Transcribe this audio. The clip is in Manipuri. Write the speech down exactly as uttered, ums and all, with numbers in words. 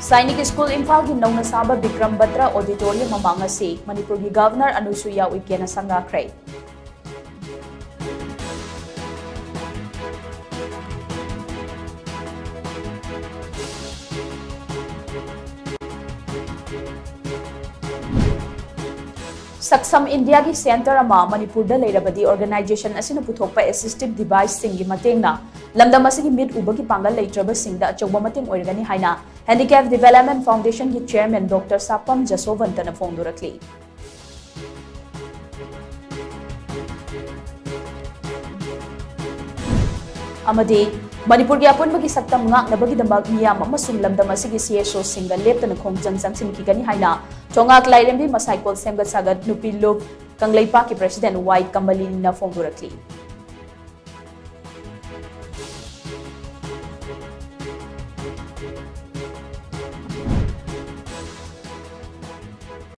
ꯁꯥꯏꯅꯤꯛ ꯁ꯭ꯀꯨꯜ ꯏꯝꯐꯥꯜꯒꯤ ꯅꯧꯅ ꯁꯥꯕ ꯕꯤꯀ꯭ꯔꯝ ꯕꯇ꯭ꯔ ꯑꯣꯗꯤꯇꯣꯔꯤꯌꯝ ꯃꯃꯥꯡ ꯑꯁꯤ ꯃꯅꯤꯄꯨꯔꯒꯤ ꯒꯚꯔꯅꯔ ꯑꯅꯨꯁꯨꯏꯌꯥ ꯎꯏꯀꯦꯅ ꯁꯪꯒꯥꯈ꯭ꯔꯦ꯫ ꯁꯛꯁꯝ ꯏꯟꯗꯤꯌꯥꯒꯤ ꯁꯦꯟꯇꯔ ꯑꯃ ꯃꯅꯤꯄꯨꯔꯗ ꯂꯩꯔꯕꯗꯤ, ꯑꯣꯔꯒꯅꯥꯏꯖꯦꯁꯟ ꯑꯁꯤꯅ ꯄꯨꯊꯣꯛꯄ ꯑꯦꯁꯤꯁꯇꯤꯚ ꯗꯤꯚꯥꯏꯁꯁꯤꯡꯒꯤ ꯃꯇꯦꯡꯅ ꯂꯝꯗꯝ ꯑꯁꯤꯒꯤ ꯃꯤꯠ ꯎꯕꯒꯤ ꯄꯥꯡꯒꯜ ꯂꯩꯇ꯭ꯔꯕꯁꯤꯡꯗ ꯑꯆꯧꯕ ꯃꯇꯦꯡ ꯑꯣꯏꯔꯒꯅꯤ ꯍꯥꯏꯅ ꯍꯦꯟꯗꯤꯀꯦꯞ ꯗꯤꯚꯦꯂꯞꯃꯦꯟ ꯐꯥꯎꯟꯗꯦꯁꯟꯒꯤ ꯆꯦꯌꯔꯃꯦꯟ ꯗꯣꯛꯇꯔ ꯁꯥꯄꯝ ꯖꯁꯣꯕꯟꯇꯅ ꯐꯣꯡꯗꯣꯔꯛꯂꯤ꯫ ꯑꯃꯗꯤ ꯃꯅꯤꯄꯨꯔꯒꯤ ꯑꯄꯨꯟꯕꯒꯤ ꯁꯛꯇꯝ ꯉꯥꯛꯅꯕꯒꯤꯗꯃꯛ ꯃꯤꯌꯥꯝ ꯑꯃꯁꯨꯡ ꯂꯝꯗꯝ ꯑꯁꯤꯒꯤ ꯁꯤ ꯑꯦꯁ ꯑꯣꯁꯤꯡꯒ ꯂꯦꯞꯇꯅ ꯈꯣꯡꯖꯪ ꯆꯪꯁꯤꯟꯈꯤꯒꯅꯤ ꯍꯥꯏꯅ ꯆꯣꯉꯥꯛ ꯂꯥꯏꯔꯦꯝꯕꯤ ꯃꯁꯥꯏꯀꯣꯜ ꯁꯦꯝꯒꯠ ꯁꯥꯒꯠ ꯅꯨꯄꯤ ꯂꯨꯞ ꯀꯪꯂꯩꯄꯥꯛꯀꯤ ꯄ꯭ꯔꯁꯤꯗꯦꯟ ꯋꯥꯏ ꯀꯃꯂꯤꯅꯤꯅ ꯐꯣꯡꯗꯣꯔꯛꯂꯤ꯫